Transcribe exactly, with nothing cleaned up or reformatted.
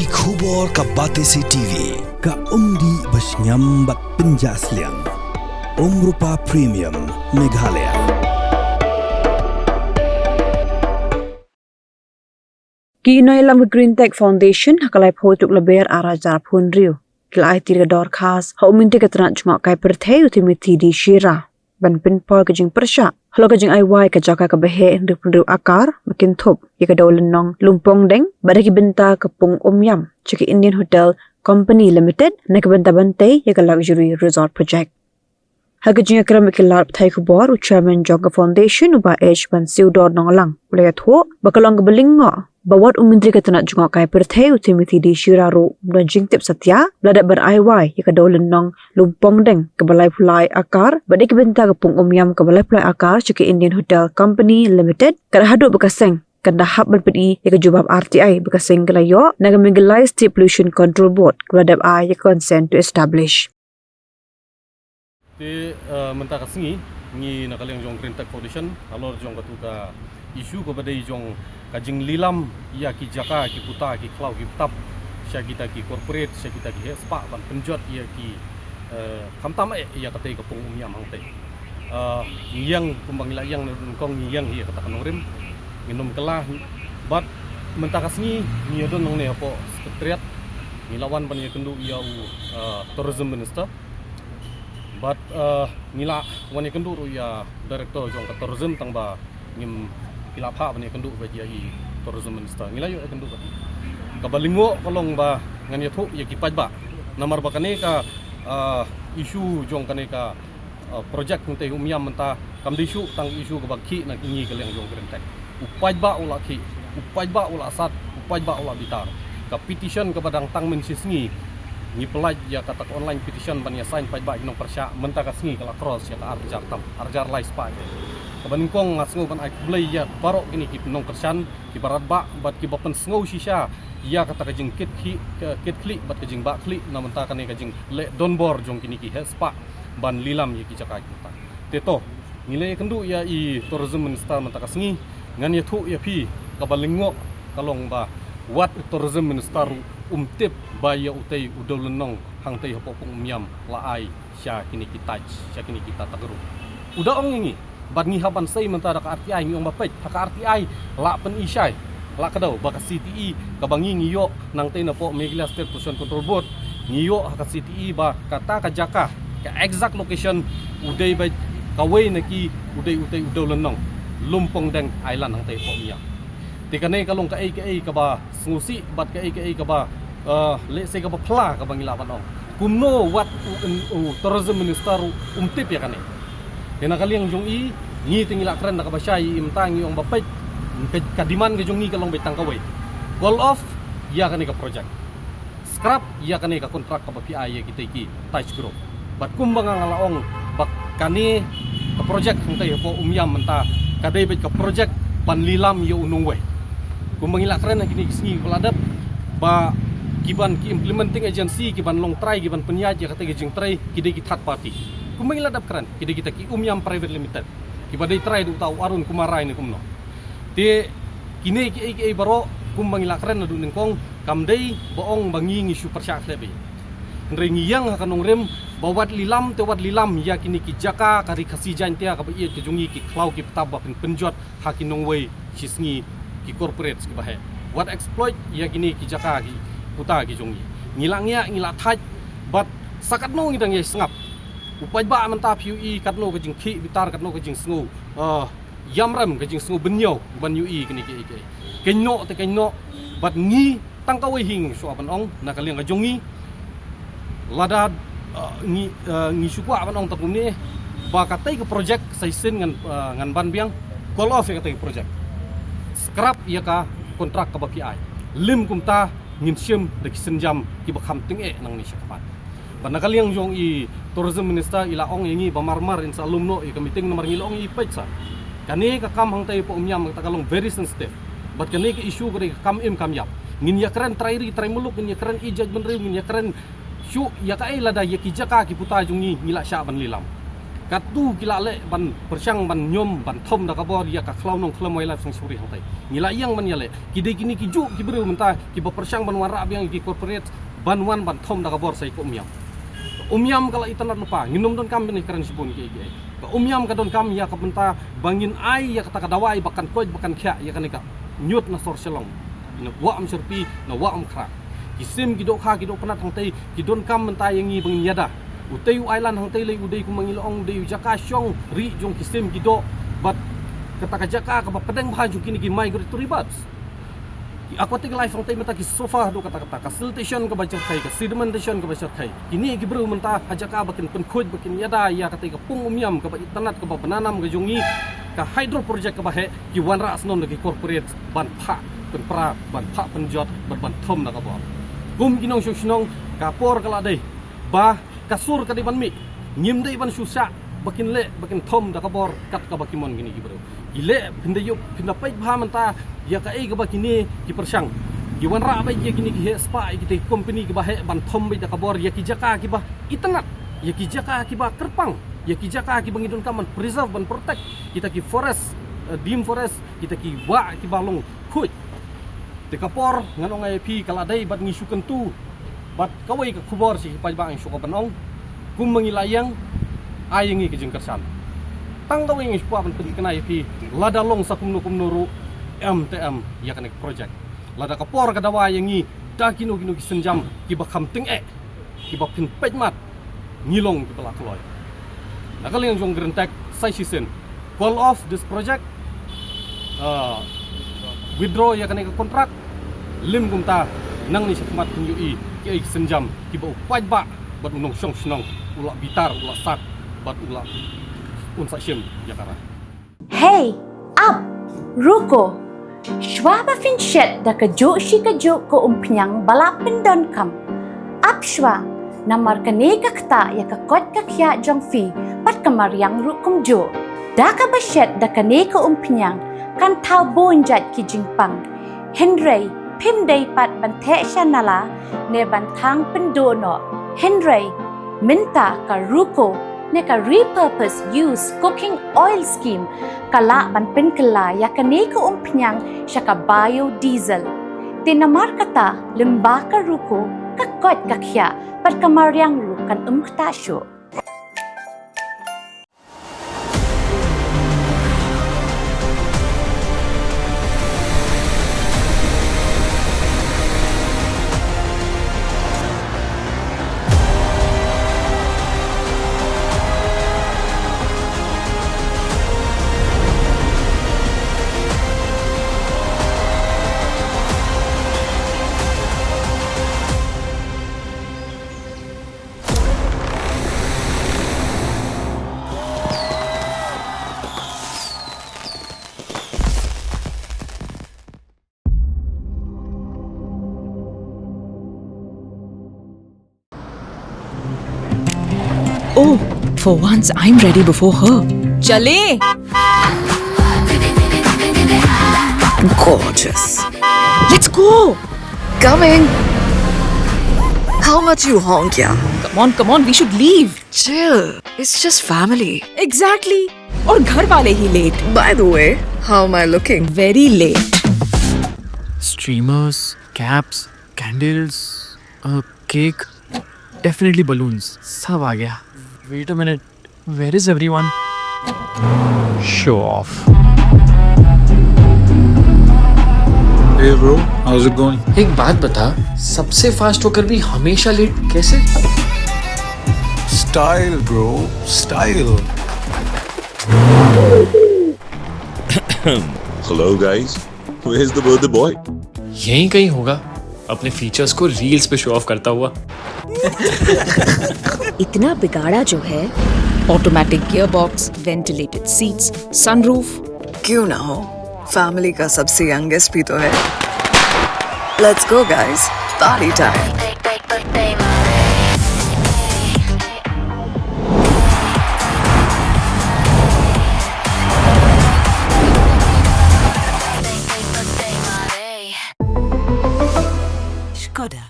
Ki khubor ka Batesi T V, ka umdih ba shngiam bad pynjah sliang. Umrupa Premium, Meghalaya. Ki nongïalam ka Green Tech Foundation ha ka laiphew tarik Lber ar hajar arphew hynriew ki la aiti ka dorkhas ha u Myntri ka tnat jngohkai pyrthei u Timothy D Shira ban pynpoi ka jingpyrshah halor ka jingai wai ka jaka kaba heh hynriewphew hynriew akar ba kynthup ïa ka Dewlynnong Lumpongdeng bad da ki bynta ka Pung Umïam sha ka Indian Hotel Company Limited na ka bynta ban tei ïa ka Luxury Resort Project. Ha ka jingïakren bad ki lad pathai khubor, u Chairman jong ka Foundation, u Bah H Bansiewdor Nonglang, u la ïathuh ba ka long kaba lyngngoh ba wat u Myntri ka tnat jngohkai pyrthei u Timothy D Shira ruh um don jingtip satia ba la dep ban ai wai ïa ka Dewlynnong Lumpongdeng kaba laiphew lai akar bad da ki bynta ka Pung Umïam kaba laiphew lai akar sha ka Indian Hotel Company Limited, ka la haduh ba ka seng kan da hap ban pyni ïa ka jubab R T I ba ka seng ka la ïoh na ka Meghalaya State Pollution Control Board kaba la dep ai ïa ka consent to establish. Te, eh, mynta ka sngi, ngi na ka liang jong Green Tech Foundation, halor jong katu ka issue kaba dei jong ka jinglilam ïa ki jaka, ki puta, ki khlaw, ki btap sha kita ki corporate, sha kita ki heh spah ban pynjot ïa ki, eh, khamtam eh ïa katei ka Pung Umïam hangtei. Eh, ngi ïeng kumba ngi la ïeng na nyngkong, ngi ïeng hi ïa kata ka nongrim, ngin ym kylla. Bad mynta ka sngi ngi ïadon nangne hapoh Secretariat, ngi la wan ban ïakynduh ïa u, eh, Tourism Minister. Bad, eh, ngi la wan ïakynduh ruh ïa Director jong ka Tourism, tang ba ngim, ki la phah ban ïakynduh bad ïa i Tourism Minister. Ngi la ïoh ïakynduh bad i. Kaba lyngngoh ka long ba ngan ïathuh ïa ki paidbah. Namar ba kane ka, eh, issue jong kane ka, eh, project hangtei Umïam mynta kam dei shuh tang issue kaba khih na ngi ka liang jong Green Tech. U paidbah u la khih, u paidbah u la sat, u paidbah u la bitar. Ka petition kaba dang tang mynshisngi, ngi pynlait ïa kata ka online petition ban ïa sign paidbah ki nongpyrshah, mynta ka sngi ka la cross ïa ka ar hajar tam, ar hajar lai spah. Kaba nyngkong nga sngew ban ai khublei ïa baroh kine ki nongkyrshan, kiba radbah bad kiba pynsngew shisha ïa kata ka jingkit khlieh, ka kit khlieh bad ka jingbah khlieh na bynta kane ka jingleh donbor jong kine ki heh spah ban lilam ïa ki jaka ki puta. Te to, ngi la ïakynduh ïa i Tourism Minister mynta ka sngi, ngan ïathuh ïa phi, kaba lyngngoh ka long ba wat u Tourism Minister ruh um tip ba ïa utei u Dewlynnong hangtei hapoh Pung Umïam la ai sha kine ki Taj, sha kine ki Tata Group. U da ong ïa ngi, bad ngi hap ban sei mynta da ka R T I, ngi ong ba peit, ha ka R T I la pyni shai, la kdew ba ka C T E kaba ngi ngi ïoh nangtei napoh Meghalaya State Pollution Control Board, ngi ïoh ha ka C T E ba kata ka jaka, ka exact location u dei beit kawei na ki, u dei utei u Dewlynnong, Lumpongdeng Island hangtei hapoh Umïam. Te kane ka long kaei kaei kaba sngewsih bad kaei kaei kaba, eh, lehse kaba phylla kaba ngi lah ban ong. Kumno wat u, u, u Tourism Minister u, um tip ïa kane. Te na ka liang jong i, ngi te ngi la kren da kaba shai, i mynta ngi ong ba peit, ka, ka demand ka jong ngi ka long beit tang kawei. Call off ïa kane ka project. Scrap ïa kane ka contract kaba phi ai ïa kitei ki Taj Group. Bad kumba nga nga la ong ba kane ka project hangtei hapoh Umïam mynta ka dei beit ka project ban lilam ïa u nongwei. Kumba ngi la kren ha kine ki sngi ba la dep ba ki ban ki implementing agency, ki ban long trai, ki ban pynïaid ïa katei ka jingtrai, ki dei ki third party. Kumba ngi la dep kren, ki dei kita ki Umïam Private Limited, kiba dei trai da uta u Arun Kumar Rai ne kumno. Te kine kiei kiei baroh kumba ngi la kren naduh nyngkong, kam dei ba ong ba ngi ngi shu pyrshah khleh beit. Hynrei ngi ïeng ha ka nongrim ba wat lilam te wat lilam ïa kine ki jaka ka Ri Khasi Jaiñtia kaba ïeit ka jong ngi, ki khlaw ki btap ba pyn pynjot ha ki nongwei shisngi, ki corporates kiba heh. Wat exploit ïa kine ki jaka ki puta ki jong ngi. Ngi la ngiah, ngi la thait, bad sa katno ngi dang ïai sngap. U paidbah mynta phi ïohi katno ka jingkhih bitar, katno ka jingsngew, eh, ïamrem, ka jingsngew bynñiew ban ïohi kine kiei kiei. Kynnoh te kynnoh, bad ngi tang kawei hi ngi shu kwah ban ong na ka liang ka jong ngi. Lada, eh, ngi, eh, ngi shu kwah ban ong tang kumne ba katei ka project sa shisien ngan, eh, ngan ban biang, call off ïa katei ka project. Scrap ïa ka contract kaba phi ai. Lym kumta ngin shim da ki sienjam kiba kham tyngeh nangne shakhmat. Bad na ka liang jong i Tourism Minister i la ong ïa ngi ba mar mar in sa lum noh ïa ka meeting, namar ngi la ong ïa i peit sa, kane ka kam hangtei hapoh Umïam kata ka long very sensitive. Bad kane ka issue ka dei ka kam im kam ïap. Ngin ïakren trai ri trai muluk, ngin ïakren ïeit jaitbynriew, ngin ïakren shuh ïa kaei, lada ïa ki jaka ki puta jong ngi ngi la shah ban lilam. Katto ki la leh ban pyrshang ban niam ban thom da ka bor ïa ka khlaw nongkhlaw wildlife sanctuary hangtai. Ngi la ïeng ban ïaleh. Ki dei kine ki juh ki briew mynta kiba pyrshang ban wanrah biang ïa ki corporate ban wan ban thom da ka bor sa ïa ka umiam. Umiam ka la itynnad lypa, ngin ym donkam ban ïakren shibun kiei kiei. Ka umiam ka donkam ïa ka bynta ba ngin ai ïa kata ka dawai ba kan koit ba kan khiah ïa kane ka ñiut na sor Shillong. Na Wah Umshyrpi, na Wah Umkhrah. Ki sim ki dohkha ki dohpynat hangtai ki donkam mynta ïa ngi ba ngin ïada. Utei u island hangtai lei u dei kumba ngi la ong u dei u jaka shong ri jong ki sim ki doh bad kata ka jaka kaba pdeng bha jong kine ki migratory birds. Ki aquatic life hangtai mynta ki suffer haduh katta katta, ka siltation kaba jyrkhai, ka sedimentation kaba jyrkhai. Kine ki briew mynta ha jaka ba kin pynkhuid ba kin ïada ïa katei ka pung umiam kaba itynnad kaba bnanam ka jong ngi, ka hydro project kaba heh, ki wanrah shnong da ki corporate ban phah pynpra ban phah pynjot bad ban thom da ka bor. Kum ki nongshong shnong ka por ka la dei ba ka sur ka dei ban mih, ngim dei ban shu shah ba kin leh ba kin thom da ka bor kat kaba ki mon kine ki briew. Ki leh phin da ïuh phin da peit bha mynta ïa kaei kaba kine ki pyrshang. Ki wanrah beit ïa kine ki heh spah ïa kitei ki company kiba heh ban thom beit da ka bor ïa ki jaka kiba itynnad, ïa ki jaka kiba kyrpang, ïa ki jaka kiba ngi donkam ban preserve ban protect, kita ki forest, eh, deemed forest, kita ki wah kiba long khuid. Te ka por ngan ong ïa phi ka la dei bad ngi shu kyntu bad kawei ka khubor sha ki paidbah ngi shu ka ban ong. Kumba ngi la ïeng, ai ïa ngi ka jingkyrshan. Tang kawei ngi shu kwah ban pynthikna ïa phi, lada long sa kumno kumno ruh, em te em ïa kane ka project. Lada ka por ka dawa ïa ngi da kino kino ki sienjam kiba kham tyngeh, kiba phin peit mat, ngi long kiba la kloi. Na ka liang jong Green Tech sa shisien call off this project, uh, withdraw ïa kane ka contract. Lym kumta, nangne shakhmat phin ïohi kiei ki sienjam kiba u paidbah bad u nongshong shnong u la bitar, u la sat bad u la, un sa shim ïa ka rai. Hey, ap, ruko. Shuwa ba phin shet da kajuh shi kajuh ka umphniang ba la pyndonkam, ap shuwa, namar kane ka ktah ïa ka koit ka khiah jong phi bad ka mariang ruh kumjuh. Da kaba shet da kane ka umphniang kan thaw bun jait ki jingpang. Hynrei phim dei pat ban theh sha nala ne ban thang pynduh noh. Hynrei mynta ka ruko ne ka repurpose use cooking oil scheme ka lah ban pynkylla ïa kane ka umphniang sha ka biodiesel. Te namar kata, lyngba ka ruko, ka koit ka khiah bad ka mariang ruh kan ym ktah shuh. Oh, for once I'm ready before her. चले। Gorgeous. Let's go. Coming. How much you honk, yeah? Come on, come on, we should leave. Chill. It's just family. Exactly. और घर वाले ही late. By the way, how am I looking? Very late. Streamers, caps, candles, a cake, definitely balloons. सब आ गया. Wait a minute. Where is everyone? Show off. Hey bro, how's it going? एक बात बता, सबसे फास्ट होकर भी हमेशा लेट कैसे? Style bro, style. Hello guys, where's the birthday boy? यहीं कहीं होगा, अपने फीचर्स को रील्स पे शो ऑफ करता हुआ. इतना बिगाड़ा जो है. Automatic gearbox, ventilated seats, sunroof. क्यों ना हो, फैमिली का सबसे यंगेस्ट भी तो है. Let's go guys, party time. Skoda.